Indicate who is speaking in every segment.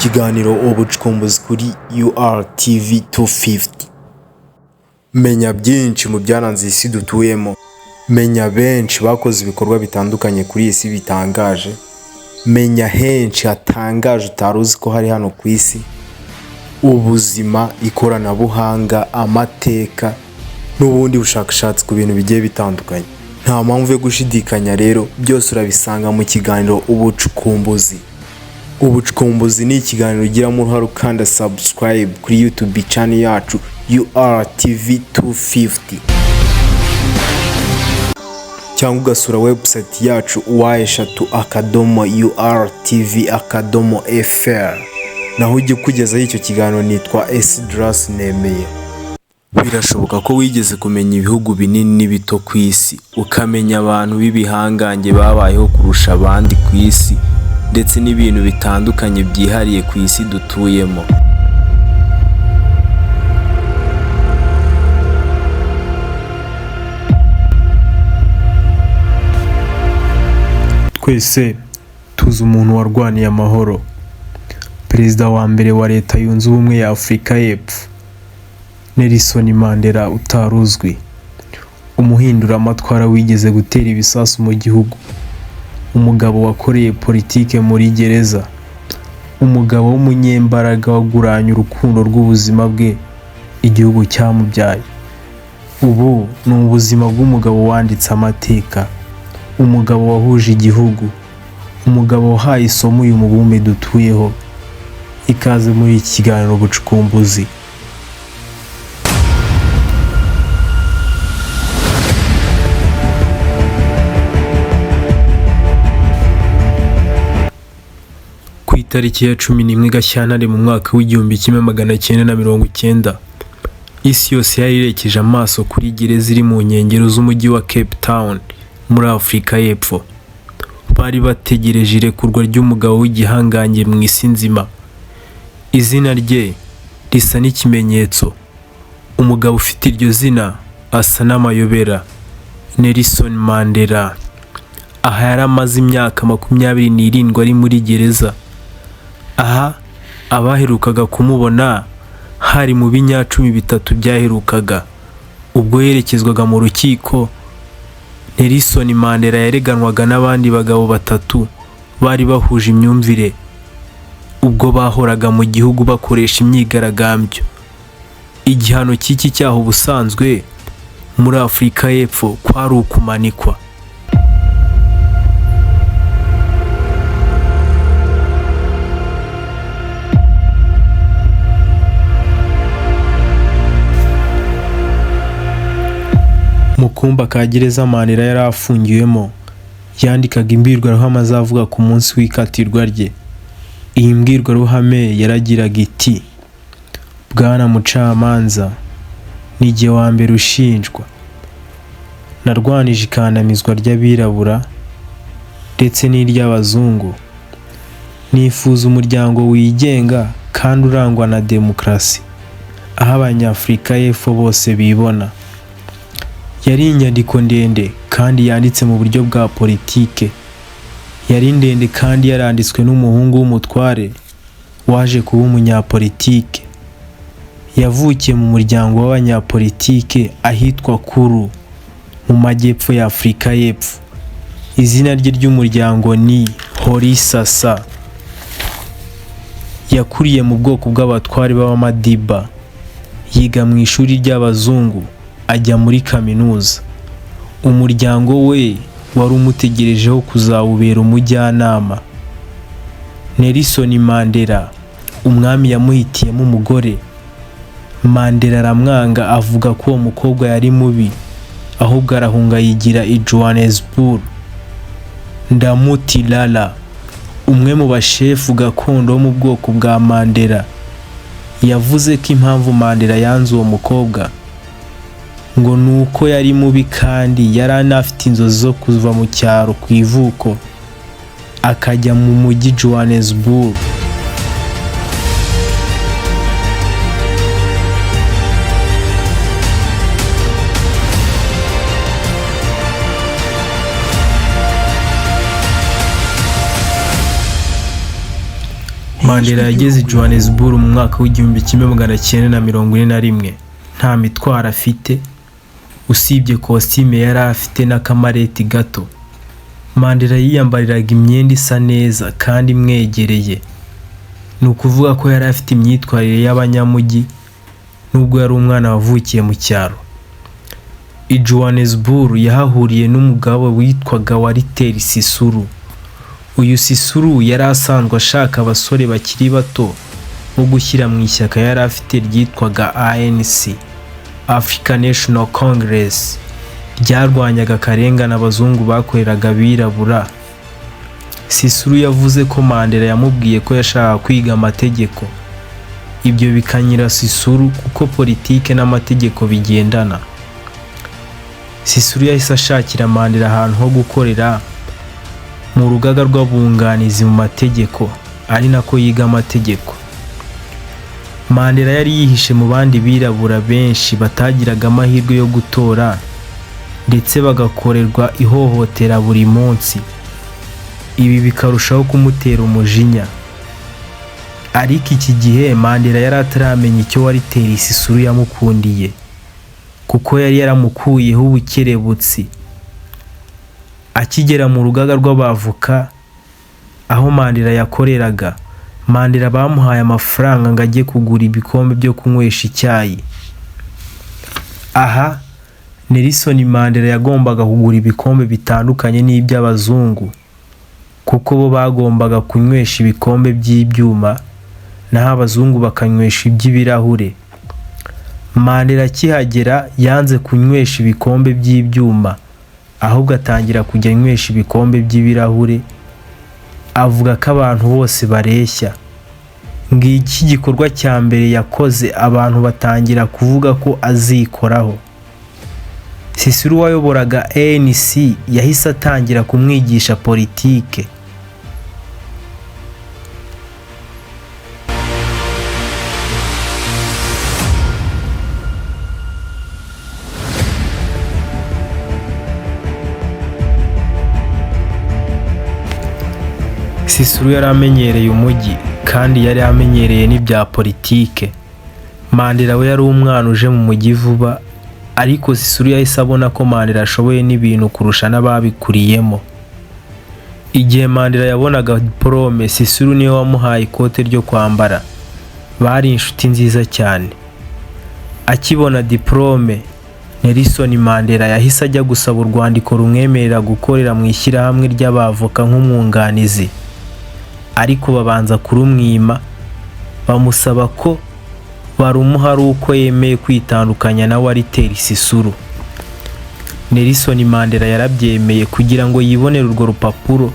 Speaker 1: Ikiganiro Ubucukumbuzi kuri URTV 250. Menya byinshi mu byaranze isi dutuyemo. Menya benshi bakoze ibikorwa bitandukanye kuri iyi si bitangaje. Menya henshi hatangaje utari uzi ko hari hano ku isi. Ubuzima, ikoranabuhanga, amateka n'ubundi bushakashatsi ku bintu bigiye bitandukanye. Nta mpamvu yo gushidikanya rero, byose urabisanga mu kiganiro Ubucukumbuzi. Ubucukumbuzi ni ikiganiro ugiramo uruhare ukanda subscribe kuri YouTube channel yacu URTV 250 cyangwa ugasura website yacu w3.urtv.fr. Naho ujya ukugezaho icyo kiganiro nitwa Esdras Nemeye. Birashoboka ko wigeze kumenya ibihugu binini n'ibito ku isi, ukamenya abantu b'ibihangange babayeho kurusha abandi ku isi, ndetse n'ibintu bitandukanye byihariye ku isi dutuyemo.
Speaker 2: Twese tuzi umuntu warwaniye amahoro, Perezida wa mbere wa Leta Yunze Ubumwe ya Afurika y'Epfo, Nelson Mandela utari uzwi, umuhinduramatwara wigeze gutera ibisasu mu gihugu, umugabo wakoreye politike muri gereza, umugabo w'umunyembaraga waguranye urukundo rw'ubuzima bwe igihugu cyamubyaye. Ubu ni ubuzima bw'umugabo wanditse amateka, umugabo wahuje igihugu, umugabo wahaye isomo uyu mubumbe dutuyeho. Ikaze muri iki kiganiro Ubucukumbuzi. Ku itariki ya 11 Gashyantare mu mwaka w'1990, isi yose yari irekeje amaso kuri gereza iri mu nkengero z'umujyi wa Cape Town muri Afurika y'Epfo. Bari bategereje irekurwa ry'umugabo w'igihangange mu isi nzima. Izina rye risa n'ikimenyetso. Umugabo ufite iryo zina asa n'amayobera. Nelson Mandela. Aha yari amaze imyaka 27 ari muri gereza. Aha abaherukaga kumubona hari mu binyacumi bitatu byaherukaga. Ubwo yerekezwaga mu rukiko, Nelson Mandela yareganwaga n'abandi bagabo batatu bari bahuje imyumvire ubwo bahoraga mu gihugu bakoresha imyigaragambyo. Igihano cy'iki cyaha ubusanzwe muri Afurika y'Epfo kwari ukumanikwa. Mu kumba ka gereza Mandela yari afungiwemo, yandikaga imbwirwaruhame azavuga ku munsi w'ikatirwa rye. Iyi mbwirwaruhame yaragiraga iti: Bwana mucamanza, ni jye wa mbere ushinjwa. Narwanije ikandamizwa ry'abirabura ndetse n'iry'abazungu. Nifuza umuryango wigenga kandi urangwa na demokarasi, aho Abanyafurika y'Epfo bose bibona. Yari inyandiko ndende kandi yanditse mu buryo bwa politike. Yari ndende kandi yaranditswe n'umuhungu w'umutware waje kuba umunyapolitike. Yavukiye mu muryango w'abanyapolitike ahitwa Kuru mu majyepfo ya Afurika y'Epfo. Izina rye ry'umuryango ni Rolihlahla. Yakuriye mu bwoko bw'abatware b'Abamadiba. Yiga mu ishuri ry'abazungu, ajya muri kaminuza. Umuryango we wari umutegerejeho kuzawubera umujyanama. Nelson Mandela, umwami yamuhitiyemo umugore. Mandela aramwanga avuga ko uwo mukobwa yari mubi, ahubwo arahunga yigira i Johannesburg. Ndamuti Lala, umwe mu bashefu gakondo wo mu bwoko bwa Mandela, yavuze ko impamvu Mandela yanze uwo mukobwa ngo ni uko yari mubi kandi yari anafite inzozi zo kuva mu cyaro ku ivuko akajya mu mujyi Johannesburg. Mandela yageze i Johannesburg mu mwaka w'1941 nta mitwaro afite, usibye kositime yari afite n'akamareti gato. Mandela yiyambariraga imyenda isa neza kandi imwegereye, ni ukuvuga ko yari afite imyitwarire y'abanyamujyi nubwo yari umwana wavukiye mu cyaro. I Johannesburg yahahuriye n'umugabo witwaga Walter Sisulu. Uyu Sisulu yari asanzwe ashaka abasore bakiri bato bo gushyira mu ishyaka yari afite ryitwaga ANC, African National Congress, ryarwanyaga akarengane abazungu bakoreraga abirabura. Sisulu yavuze ko Mandela yamubwiye ko yashakaga kwiga amategeko. Ibyo bikanyura Sisulu kuko politike n'amategeko bigendana. Sisulu yahise ashakira Mandela ahantu ho gukorera mu rugaga rw'abunganizi mu mategeko, ari nako yiga amategeko. Mandela yari yihishe mu bandi birabura benshi batagiraga amahirwe yo gutora ndetse bagakorerwa ihohotera buri munsi. Ibi bikarushaho kumutera umujinya. Ariko iki gihe Mandela yari ataramenya icyo Walter Sisulu yamukundiye, kuko yari yaramukuyeho ubukerebutsi. Akigera mu rugaga rw'abavoka aho Mandela yakoreraga, Mandela bamuhaye amafaranga ngo ajye kugura ibikombe byo kunywesha icyayi. Aha Nelson Mandela yagombaga kugura ibikombe bitandukanye n'iby'abazungu, kuko bo bagombaga kunywesha ibikombe by'ibyuma, naho abazungu bakanywesha iby'ibirahure. Mandela akihagera yanze kunywesha ibikombe by'ibyuma, ahubwo atangira kujya anywesha ibikombe by'ibirahure, avuga ko abantu bose bareshya. Ngiki gikorwa cya mbere yakoze, abantu batangira kuvuga ko azikoraho. Sisulu wayoboraga ANC yahise atangira kumwigisha politike. Sisulu yari amenyereye umujyi kandi yari amenyereye n'ibya politike. Mandela we yari umwana uje mu mujyi vuba, ariko Sisulu yahise abona ko Mandela ashoboye n'ibintu kurusha n'ababikuriyemo. Igihe Mandela yabonaga diporome, Sisulu niwe wamuhaye ikote ryo kwambara. Bari inshuti nziza cyane. Akibona diporome, Nelson Mandela yahise ajya gusaba urwandiko rumwemerera gukorera mu ishyirahamwe ry'abavoka nk'umwunganizi, ariko babanza kurumwima, bamusaba ko barumuha ari uko yemeye kwitandukanya na Walter Sisulu. Nelson Mandela yarabyemeye kugira ngo yibonere urwo rupapuro,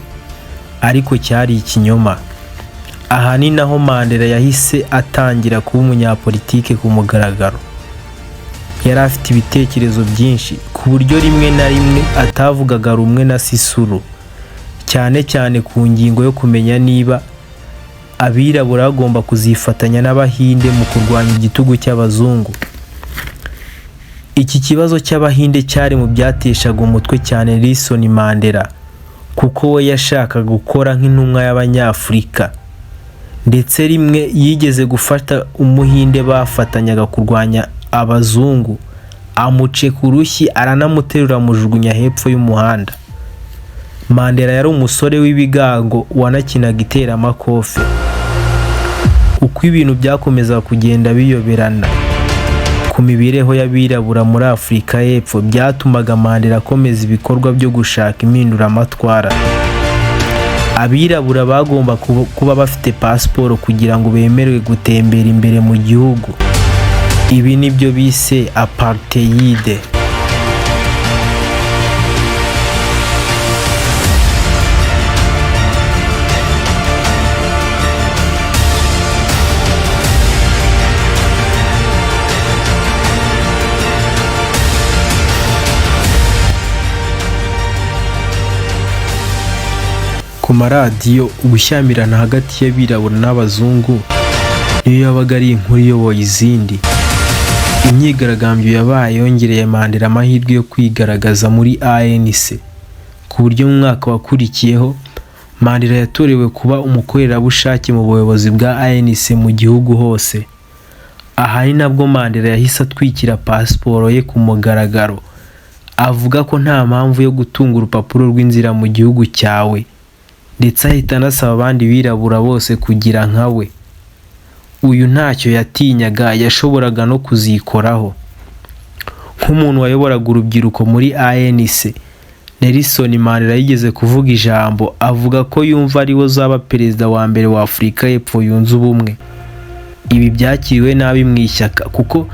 Speaker 2: ariko cyari ikinyoma. Aha ni naho Mandela yahise atangira kuba umunyapolitike ku mugaragaro. Yari afite ibitekerezo byinshi ku buryo rimwe na rimwe atavugaga rumwe na Sisulu, cyane cyane ku ngingo yo kumenya niba abirabura bagomba kuzifatanya n'Abahinde mu kurwanya igitugu cy'abazungu. Iki kibazo cy'Abahinde cyari mu byateshaga umutwe cyane Nelson Mandela, kuko we yashakaga gukora nk'intumwa y'Abanyafurika. Ndetse rimwe yigeze gufata Umuhinde bafatanyaga kurwanya abazungu, amuceka urushyi aranamuterura amujugunya hepfo y'umuhanda. Mandela yari umusore w'ibigango wanakinaga iteramakofe. Uko ibintu byakomezaga kugenda biyoberana ku mibereho y'abirabura muri Afurika y'Epfo, byatumaga Mandela akomeza ibikorwa byo gushaka impinduramatwara. Abirabura bagomba kuba bafite pasiporo kugira ngo bemererwe gutembera imbere mu gihugu. Ibi nibyo bise apartheid. Ku maradiyo, ugushyamirana hagati y'abirabura n'abazungu niyo yabaga ari inkuru iyoboye izindi. Imyigaragambyo yabaye yongereye Mandela amahirwe yo kwigaragaza muri ANC, ku buryo mu mwaka wakurikiyeho Mandela yatorewe kuba umukorerabushake mu buyobozi bwa ANC mu gihugu hose. Aha ni nabwo Mandela yahise atwikira pasiporo ye ku mugaragaro, avuga ko nta mpamvu yo gutunga urupapuro rw'inzira mu gihugu cyawe, ndetse ahita anasaba abandi birabura bose kugira nka we. Uyu ntacyo yatinyaga, yashoboraga no kuzikoraho. Nk'umuntu wayoboraga urubyiruko muri ANC, Nelson Mandela yigeze kuvuga ijambo avuga ko yumva ariwe uzaba perezida wa mbere wa Afurika y'Epfo yunze ubumwe. Ibi byakiriwe nabi mu ishyaka kuko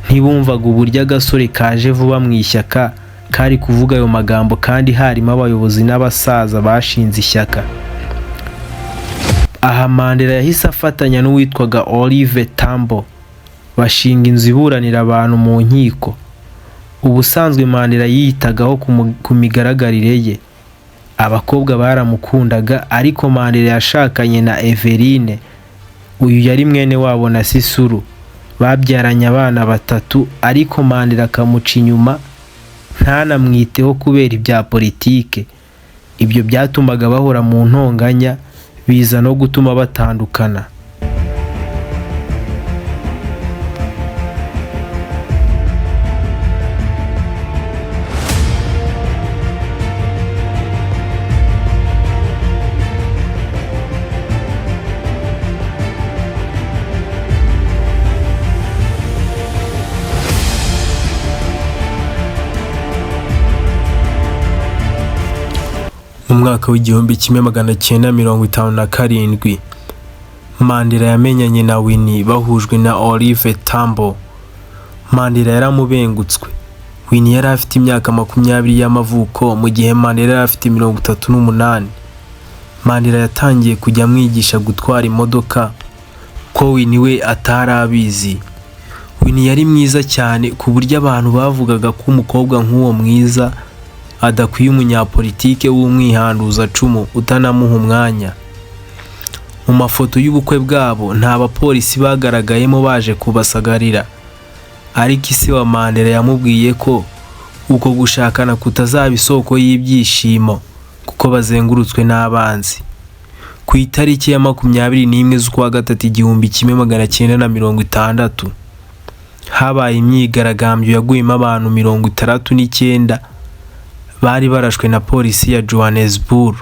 Speaker 2: ntibumvaga uburyo agasore kaje vuba mu ishyaka kari kuvuga ayo magambo kandi harimo abayobozi n'abasaza bashinze ishyaka. Aha Mandela yahise afatanya n'uwitwaga Oliver Tambo bashinga inzu iburanira abantu mu nkiko. Ubusanzwe Mandela yiyitagaho ku migaragarire ye. Abakobwa baramukundaga, ariko Mandela yashakanye na Eveline. Uyu yari mwene wabo na Sisulu. Babyaranye abana batatu, ariko Mandela akamuca inyuma ntanamwiteho kubera ibya politike. Ibyo byatumaga bahora mu ntonganya, biza no gutuma batandukana. Mu mwaka w'1957, Mandela yamenyanye na Winnie bahujwe na Oliver Tambo. Mandela yaramubengutswe. Winnie yari afite imyaka 20 y'amavuko mu gihe Mandela yari afite 38. Mandela yatangiye kujya amwigisha gutwara imodoka ko Winnie we atari abizi. Winnie yari mwiza cyane ku buryo abantu bavugaga ko umukobwa nk'uwo mwiza adakwiye umunyapolitike w'umwihanduzacumu utanamuha umwanya. Mu mafoto y'ubukwe bwabo nta bapolisi bagaragayemo baje kubasagarira, ariko ise wa Mandela yamubwiye ko uko gushakana kutazaba isoko y'ibyishimo kuko bazengurutswe n'abanzi. Ku itariki ya 21 z'ukwa gatatu 1960 habaye imyigaragambyo yaguyemo abantu 69 bari barashwe na polisi ya Johannesburg.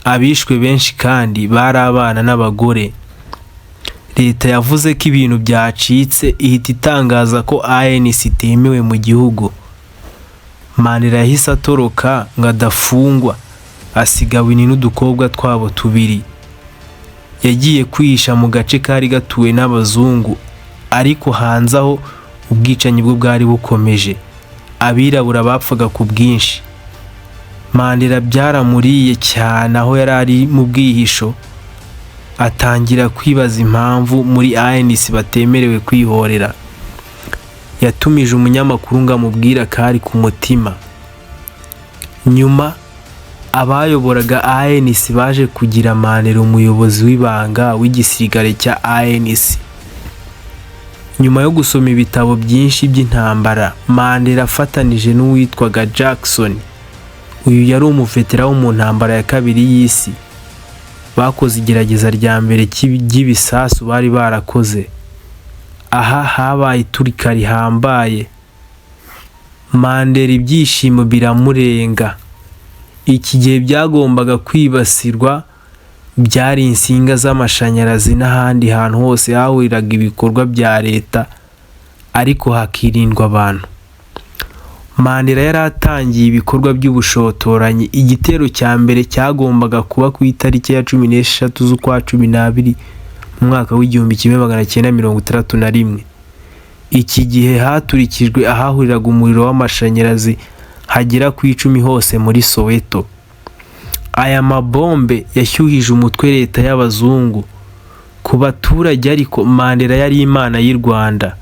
Speaker 2: Abishwe benshi kandi bari abana n'abagore. Leta yavuze ko ibintu byacitse ihita itangaza ko ANC itemewe mu gihugu. Mandela yahise atoroka ngo adafungwa, asiga Winnie n'udukobwa twabo tubiri. Yagiye kwihisha mu gace kari gatuwe n'abazungu, ariko hanze aho ubwicanyi bwo bwari bukomeje. Abirabura bapfaga ku bwinshi. Mandela byaramuriye cyane aho yari ari mu bwihisho, atangira kwibaza impamvu muri ANC batemerewe kwihorera. Yatumije umunyamakuru ngo amubwire akari ku mutima. Nyuma abayoboraga ANC baje kugira Mandela umuyobozi w'ibanga w'igisirikare cya ANC. Nyuma yo gusoma ibitabo byinshi by'intambara, Mandela afatanije n'uwitwaga Jackson, uyu yari umuvetera wo mu ntambara ya kabiri y'isi, bakoze igerageza rya mbere ry'ibisasu bari barakoze. Aha habaye iturika rihambaye. Mandela ibyishimo biramurenga. Iki gihe byagombaga kwibasirwa byari insinga z'amashanyarazi n'ahandi hantu hose hahuriraga ibikorwa bya leta, ariko hakirindwa abantu. Mandela yari atangiye ibikorwa by'ubushotoranyi. Igitero cya mbere cyagombaga kuba ku itariki ya 13 z'ukwa 12 mu mwaka w'1961. Iki gihe haturikijwe ahahuriraga umuriro w'amashanyarazi hagera ku 10 hose muri Soweto. Aya mabombe yashyuhije umutwe leta y'abazungu. Ku baturage ariko Mandela yari imana y'u Rwanda,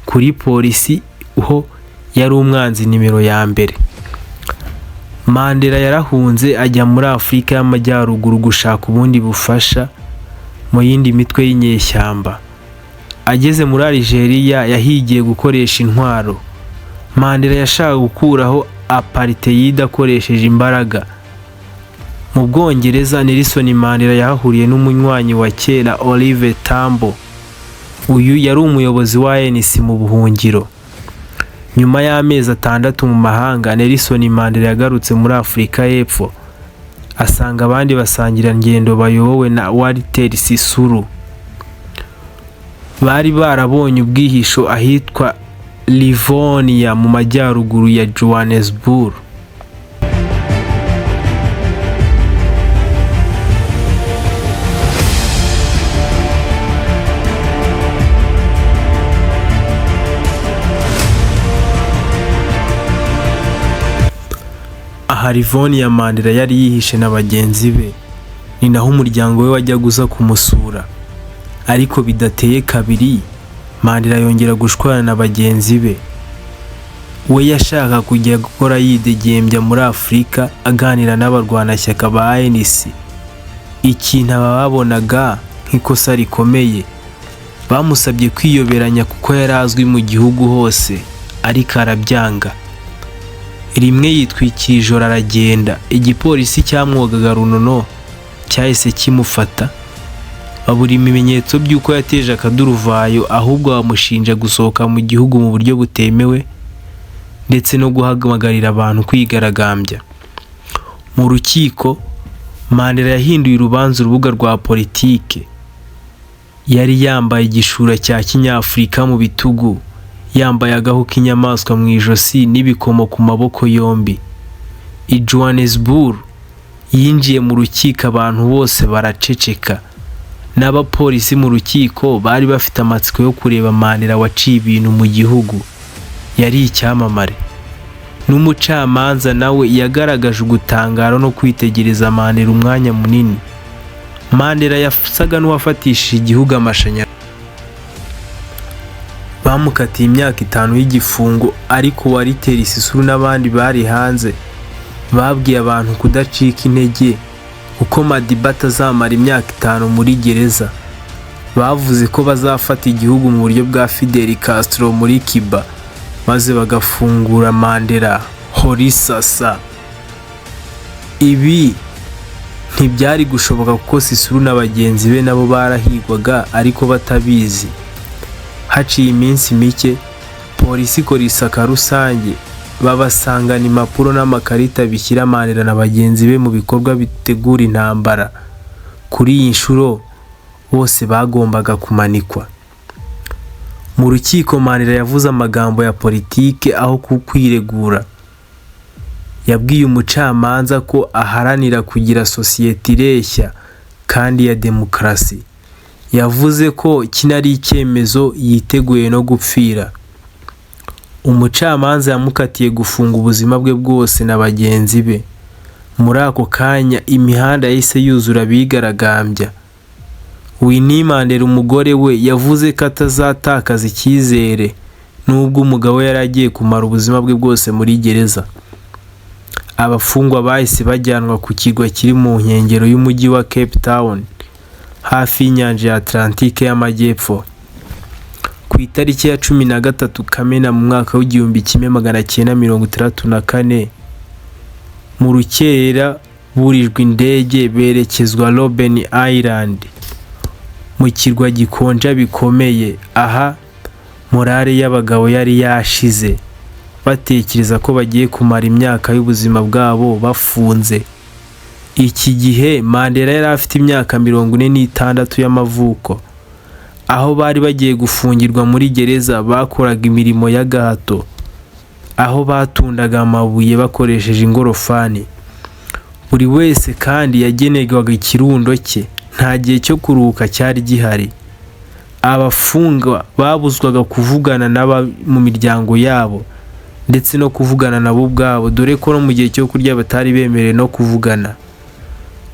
Speaker 2: kuri polisi ho yari umwanzi nimero ya mbere. Mandela yarahunze ajya muri Afurika y'Amajyaruguru gushaka ubundi bufasha mu yindi mitwe y'inyeshyamba. Ageze muri Algeria yahigiye gukoresha intwaro. Mandela yashakaga gukuraho apartheid akoresheje imbaraga. Mu Bwongereza, Nelson Mandela yahahuriye n'umunywanyi wa kera Oliver Tambo. Uyu yari umuyobozi wa ANC mu buhungiro. Nyuma y'amezi 6 mu mahanga, Nelson Mandela yagarutse muri Afurika y'Epfo, asanga abandi basangirangendo bayobowe na Walter Sisulu. Bari barabonye ubwihisho ahitwa Rivonia mu majyaruguru ya Johannesburg. Aha Rivonia Mandela yari yihishe na bagenzi be, ni naho umuryango we wajyaga uza kumusura. Ariko bidateye kabiri, Mandela yongera gushwana na bagenzi be. We yashaka kujya gukora yidegembya muri Afurika aganira n'abarwanashyaka ba ANC. Ikintu aba babonaga nk'ikosa rikomeye. Bamusabye kwiyoberanya kuko yari azwi mu gihugu hose, ariko arabyanga. Rimwe yitwikira ijoro aragenda, igipolisi cyamwogaga runono cyahise kimufata. Babura ibimenyetso by'uko yateje akaduruvayo, ahubwo bamushinja gusohoka mu gihugu mu buryo butemewe ndetse no guhamagarira abantu kwigaragambya. Mu rukiko, Mandela yahinduye urubanza urubuga rwa politike. Yari yambaye igishura cya kinyafurika mu bitugu, yambaye agahu k'inyamaswa mu ijosi n'ibikomo ku maboko yombi. I Johannesburg, yinjiye mu rukiko abantu bose baraceceka. N'abapolisi mu rukiko bari bafite amatsiko yo kureba Mandela waciye ibintu mu gihugu. Yari icyamamare. N'umucamanza nawe yagaragaje ugutangara no kwitegereza Mandela umwanya munini. Mandela yasaga n'uwafatishije igihugu amashanyarazi. Bamukatiye imyaka 5 y'igifungo, ariko Walter Sisulu n'abandi bari hanze babwiye abantu kudacika intege kuko Madiba atazamara imyaka 5 muri gereza. Bavuze ko bazafata igihugu mu buryo bwa Fidel Castro muri Cuba, maze bagafungura Mandela horisasa. Ibi ntibyari gushoboka kuko Sisulu na bagenzi be nabo barahigwaga ariko batabizi. Haciye iminsi mike, polisi ikora isaka rusange, babasangana impapuro n'amakarita bishyira Mandela na bagenzi be mu bikorwa bitegura intambara. Kuri iyi nshuro bose bagombaga kumanikwa. Mu rukiko Mandela yavuze amagambo ya politike aho kwiregura. Yabwiye umucamanza ko aharanira kugira sosiyete ireshya kandi ya demokarasi. Yavuze ko kino ari icyemezo yiteguye no gupfira. Umucamanza yamukatiye gufunga ubuzima bwe bwose na bagenzi be. Muri ako kanya imihanda yahise yuzura abigaragambya. Winnie Mandela umugore we yavuze ko atazatakaza icyizere nubwo umugabo yari agiye kumara ubuzima bwe bwose muri gereza. Abafungwa bahise bajyanwa ku kirwa kiri mu nkengero y'umujyi wa Cape Town, hafi y'inyanja ya Atlantique y'Amajyepfo. Ku itariki ya 13 Kamena mu mwaka w'1964, mu rukerera burijwe indege berekezwa Robben Island, mu kirwa gikonja bikomeye. Aha morale y'abagabo yari yashize, batekereza ko bagiye kumara imyaka y'ubuzima bwabo bafunze. Iki gihe Mandela yari afite imyaka 46 y'amavuko. Aho bari bagiye gufungirwa muri gereza bakoraga imirimo y'agahato, aho batundaga amabuye bakoresheje ingorofani. Buri wese kandi yagenerwaga ikirundo cye, nta gihe cyo kuruhuka cyari gihari. Abafungwa babuzwaga kuvugana n'aba mu miryango yabo ndetse no kuvugana nabo ubwabo, dore ko no mu gihe cyo kurya batari bemerewe no kuvugana.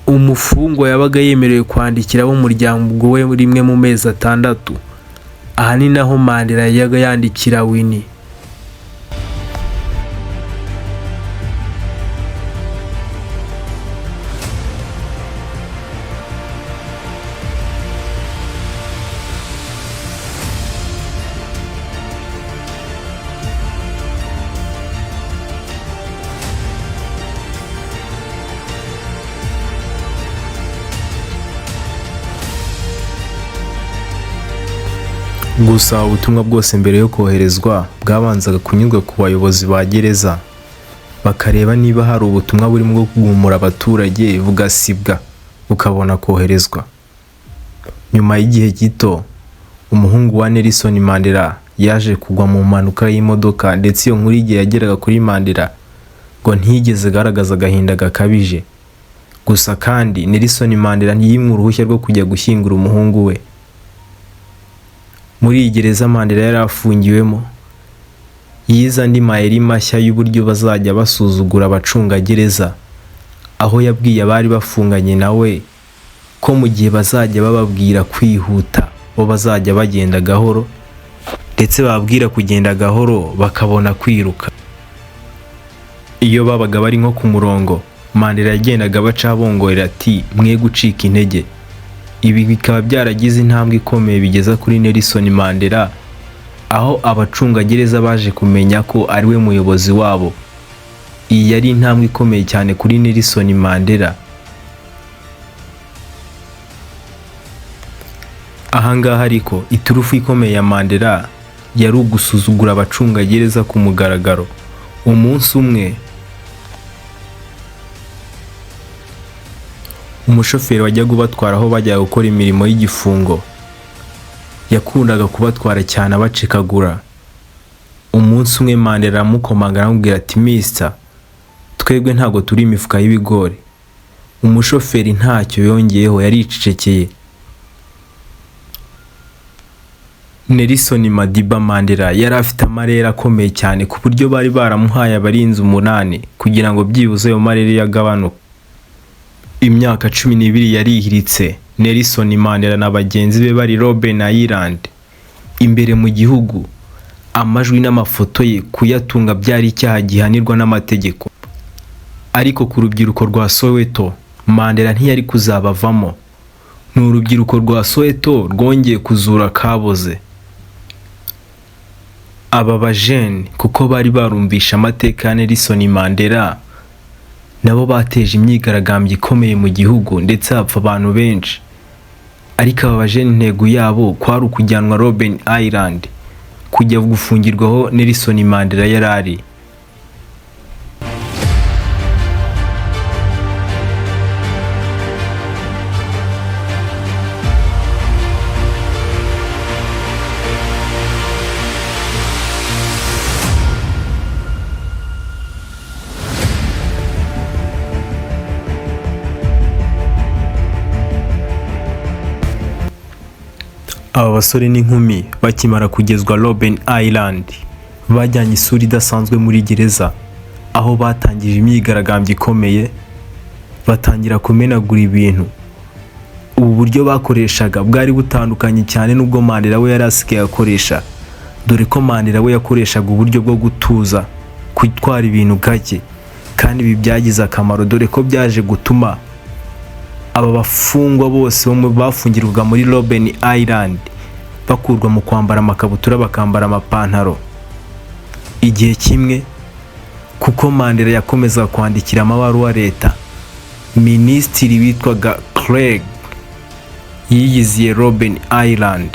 Speaker 2: Umufungwa yabaga yemerewe kwandikira abo mu muryango we rimwe mu mezi 6. Aha ni naho Mandela yajyaga yandikira Winnie.
Speaker 1: Gusa ubutumwa bwose mbere yo koherezwa bwabanzaga kunyurwa ku bayobozi ba gereza, bakareba niba hari ubutumwa burimo bwo kugumura abaturage, bugasibwa bukabona koherezwa. Nyuma y'igihe gito, umuhungu wa Nelson Mandela yaje kugwa mu mpanuka y'imodoka, ndetse iyo nkuru igihe yageraga kuri Mandela ngo ntiyigeze agaragaza agahinda gakabije. Gusa kandi Nelson Mandela ntiyimwe uruhushya rwo kujya gushyingura umuhungu we. Muri iyi gereza Mandela yari afungiwemo, yize andi mayeri mashya y'uburyo bazajya basuzugura abacungagereza, aho yabwiye abari bafunganye nawe ko mu gihe bazajya bababwira kwihuta bo bazajya bagenda gahoro, ndetse bababwira kugenda gahoro bakabona kwiruka. Iyo babaga bari nko ku murongo, Mandela yagendaga abaca abongorera ati: "Mwe gucika intege." Ibi bikaba byaragize intambwe ikomeye bigeza kuri Nelson Mandela, aho abacungagereza baje kumenya ko ariwe muyobozi wabo. Iyi yari intambwe ikomeye cyane kuri Nelson Mandela. Ahangaha ariko iturufu ikomeye ya Mandela yari ugusuzugura abacungagereza ku mugaragaro. Umunsi umwe, umushoferi wajyaga ubatwara aho bajyaga gukora imirimo y'igifungo yakundaga kubatwara cyane abacikagura. Umunsi umwe Mandela aramukomanga aramubwira ati: "Mister, twebwe ntabwo turi imifuka y'ibigori." Umushoferi ntacyo yongeyeho, yaricecekeye. Nelson Madiba Mandela yari afite amarere akomeye cyane, ku buryo bari baramuhaye abarinzi 8 kugira ngo byibuze ayo marere yagabanuke. Imyaka 12 yarihiritse Nelson Mandela na bagenzi be bari Robben Island. Imbere mu gihugu, amajwi n'amafoto ye kuyatunga byari icyaha gihanirwa n'amategeko. Ariko ku rubyiruko rwa Soweto, Mandela ntiyari kuzabavamo. Ni urubyiruko rwa Soweto rwongeye kuzura kaboze. Aba bajene, kuko bari barumvishe amateka ya Nelson Mandela, nabo bateje imyigaragambyo ikomeye mu gihugu, ndetse hapfa abantu benshi. Ariko aba bajene intego yabo kwari ukujyanwa Robben Island, kujya gufungirwaho Nelson Mandela yari ari. Aba basore n'inkumi bakimara kugezwa Robben Island, bajyanye isura idasanzwe muri gereza, aho batangije imyigaragambyo ikomeye, batangira kumenagura ibintu. Ubu buryo bakoreshaga bwari butandukanye cyane n'ubwo Mandela we yari asigaye akoresha, dore ko Mandela we yakoreshaga uburyo bwo gutuza, gutwara ibintu gake, kandi ibi byagize akamaro, dore ko byaje gutuma aba bafungwa bose bafungirwaga muri Robben Island bakurwa mu kwambara amakabutura bakambara amapantaro. Igihe kimwe, kuko Mandela yakomezaga kwandikira amabaruwa leta, minisitiri witwaga Craig yiyiziye Robben Island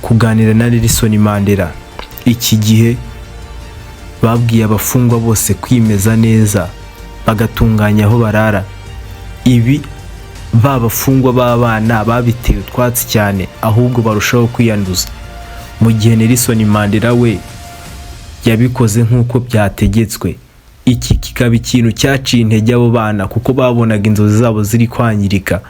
Speaker 1: kuganira na Nelson Mandela. Iki gihe babwiye abafungwa bose kwimeza neza bagatunganya aho barara. Ibi ba bafungwa b'abana babiteye utwatsi cyane, ahubwo barushaho kwiyanduza, mu gihe Nelson Mandela we yabikoze nk'uko byategetswe. Iki kikaba ikintu cyaciye intege abo bana, kuko babonaga inzozi zabo ziri kwangirika,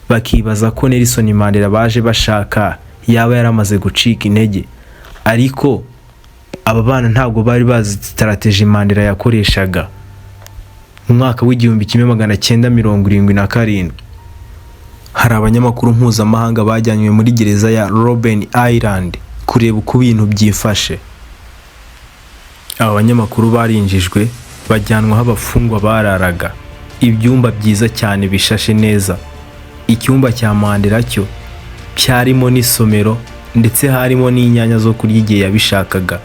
Speaker 1: bakibaza ko Nelson Mandela baje bashaka yaba yaramaze gucika intege. Ariko aba bana ntabwo bari bazi strategy Mandela yakoreshaga. Mu mwaka w'1977, hari abanyamakuru mpuzamahanga bajyanywe muri gereza ya Robben Island kureba uko ibintu byifashe. Aba banyamakuru barinjijwe bajyanwa aho abafungwa bararaga, ibyumba byiza cyane bishashe neza. Icyumba cya Mandela cyo cyarimo n'isomero, ndetse harimo n'inyanya zo kurya igihe yabishakaga.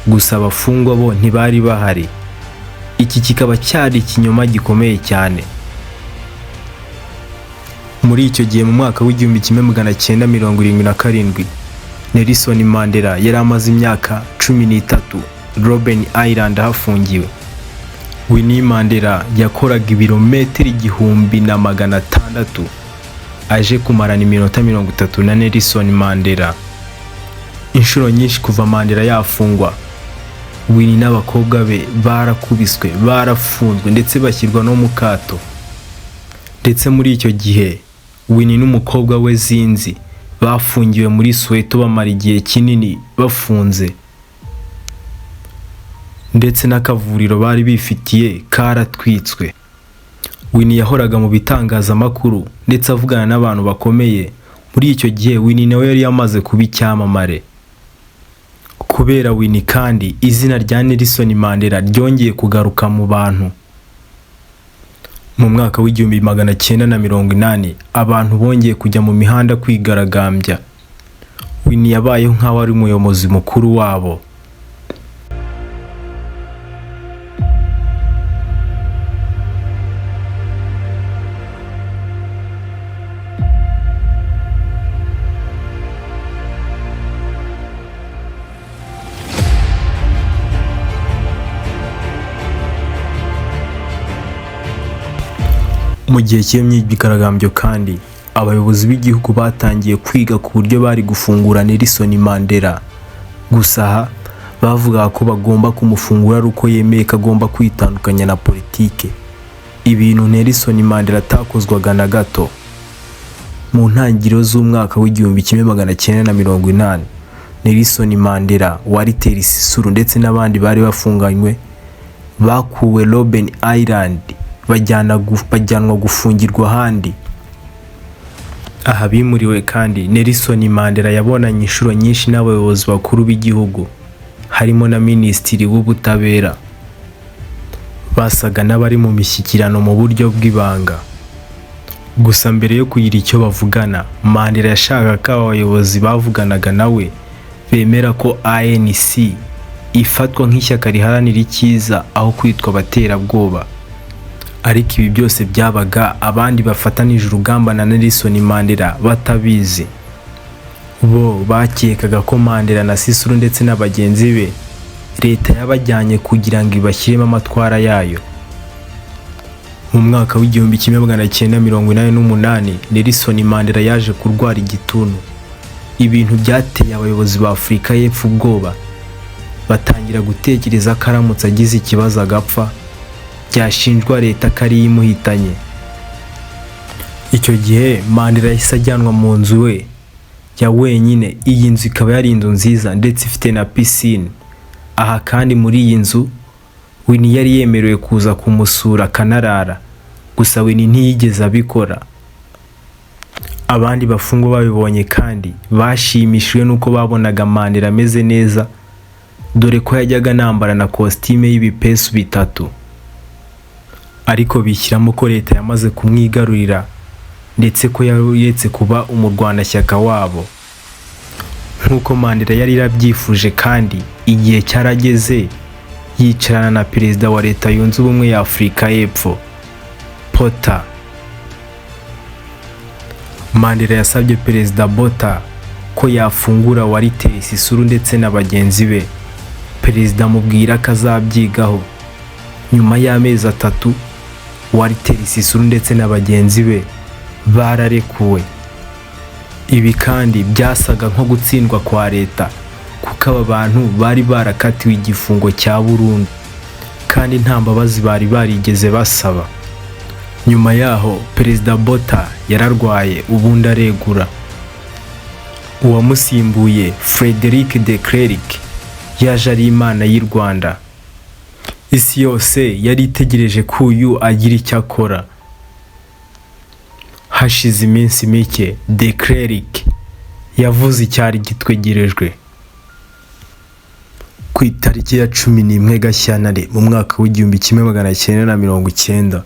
Speaker 1: Gusa abafungwa bo ntibari bahari. Iki kikaba cyari ikinyoma gikomeye cyane.
Speaker 2: Muri icyo gihe, mu mwaka w'1977, Nelson Mandela yari amaze imyaka 13 Robben Island ahafungiwe. Winnie Mandela yakoraga ibirometero 1600 aje kumarana iminota 30 na Nelson Mandela. Inshuro nyinshi kuva Mandela yafungwa, Winnie n'abakobwa be barakubiswe, barafunzwe ndetse bashyirwa no mu kato. Ndetse muri icyo gihe Winnie n'umukobwa we Zinzi bafungiwe muri Soweto, bamara igihe kinini bafunze, ndetse n'akavuriro bari bifitiye karatwitswe. Winnie yahoraga mu bitangazamakuru ndetse avugana n'abantu bakomeye. Muri icyo gihe Winnie nawe yari yamaze kuba icyamamare. Kubera Winnie kandi, izina rya Nelson Mandela ryongeye kugaruka mu bantu. Mu mwaka w'1980 abantu bongeye kujya mu mihanda kwigaragambya. Winnie yabayeho nk'aho ari umuyobozi mukuru wabo. Mu gihe cy'iyo myigaragambyo kandi, abayobozi b'igihugu batangiye kwiga ku buryo bari gufungura Nelson Mandela. Gusa aha bavugaga ko bagomba kumufungura ari uko yemeye ko agomba kwitandukanya na politike, ibintu Nelson Mandela atakozwaga na gato. Mu ntangiriro z'umwaka w'1980, Nelson Mandela, Walter Sisulu ndetse n'abandi bari bafunganywe bakuwe Robben Island bajyanwa gufungirwa ahandi. Aha bimuriwe kandi, Nelson Mandela yabonanye inshuro nyinshi n'abayobozi bakuru b'igihugu, harimo na Minisitiri w'Ubutabera. Basaga n'abari mu mishyikirano mu buryo bw'ibanga. Gusa mbere yo kugira icyo bavugana, Mandela yashakaga ko aba bayobozi bavuganaga nawe bemera ko ANC ifatwa nk'ishyaka riharanira icyiza aho kwitwa abaterabwoba. Ariko ibi byose byabaga abandi bafatanije urugamba na Nelson Mandela batabizi. Bo bakekaga ko Mandela na Sisulu ndetse na bagenzi be leta yabajyanye kugira ngo ibashyiremo amatwara yayo. Mu mwaka w'1988, Nelson Mandela yaje kurwara igituntu, ibintu byateye abayobozi ba Afurika y'Epfo ubwoba, batangira gutekereza ko aramutse agize ikibazo agapfa byashinjwa leta ko ariyo imuhitanye. Icyo gihe Mandela yahise ajyanwa mu nzu we ya wenyine. Iyi nzu ikaba yari inzu nziza ndetse ifite na pisine. Aha kandi muri iyi nzu Winnie yari yemerewe kuza kumusura akanarara, gusa Winnie ntiyigeze abikora. Abandi bafungwa babibonye kandi bashimishijwe n'uko babonaga Mandela ameze neza, dore ko yajyaga anambara na kositime y'ibipesu bitatu. Ariko bishyiramo ko leta yamaze kumwigarurira ndetse ko yaretse kuba umurwanashyaka wabo. Nk'uko Mandela yari yarabyifuje kandi, igihe cyarageze yicarana na Perezida wa Leta Yunze Ubumwe ya Afurika y'Epfo, Botha. Mandela yasabye Perezida Botha ko yafungura Walter Sisulu ndetse na bagenzi be. Perezida amubwira ko azabyigaho. Nyuma y'amezi 3, Walter Sisulu ndetse na bagenzi be bararekuwe. Ibi kandi byasaga nko gutsindwa kwa leta, kuko aba bantu bari barakatiwe igifungo cya burundu kandi nta mbabazi bari barigeze basaba. Nyuma yaho Perezida Botha yararwaye ubundi aregura. Uwamusimbuye Frederick de Klerk yaje ari imana y'i Rwanda. Isi yose yari itegereje ko uyu agira icyo akora. Hashize iminsi mike de Klerk yavuze icyari gitegerejwe. Ku itariki ya 11 Gashyantare mu mwaka w'1990,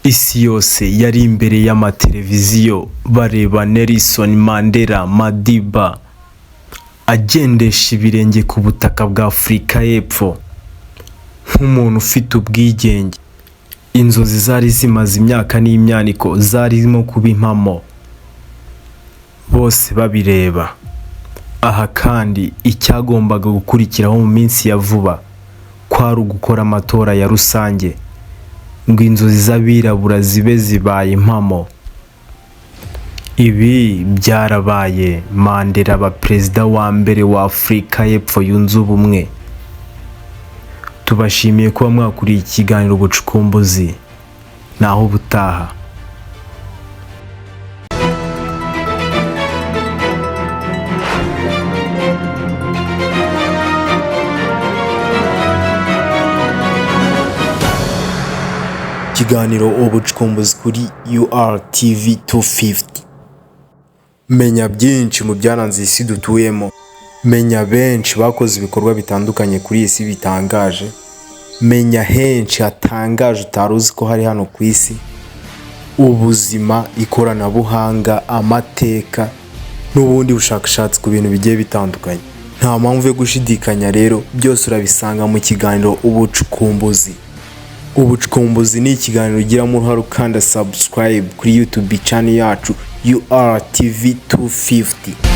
Speaker 2: isi yose yari imbere y'amateleviziyo bareba Nelson Mandela Madiba agendesha ibirenge ku butaka bwa Afurika y'Epfo nk'umuntu ufite ubwigenge. Inzozi zari zimaze imyaka n'imyaniko zarimo kuba impamo, bose babireba. Aha kandi icyagombaga gukurikiraho mu minsi ya vuba kwari ugukora amatora ya rusange ngo inzozi z'abirabura zibe zibaye impamo. Ibi byarabaye, Mandela aba perezida wa mbere wa Afurika y'Epfo yunze ubumwe. Tubashimiye kuba mwakuriye ikiganiro Ubucukumbuzi. Naho ubutaha.
Speaker 1: Ikiganiro Ubucukumbuzi kuri URTV 250. Menya byinshi mu byaranze isi dutuyemo. Menya benshi bakoze ibikorwa bitandukanye kuri iyi si bitangaje. Menya henshi hatangaje utari uzi ko hari hano ku isi. Ubuzima, ikoranabuhanga, amateka n'ubundi bushakashatsi ku bintu bigiye bitandukanye. Nta mpamvu yo gushidikanya rero, byose urabisanga mu kiganiro Ubucukumbuzi. Ubucukumbuzi ni ikiganiro ugiramo uruhare ukanda subscribe kuri YouTube channel yacu URTV 250.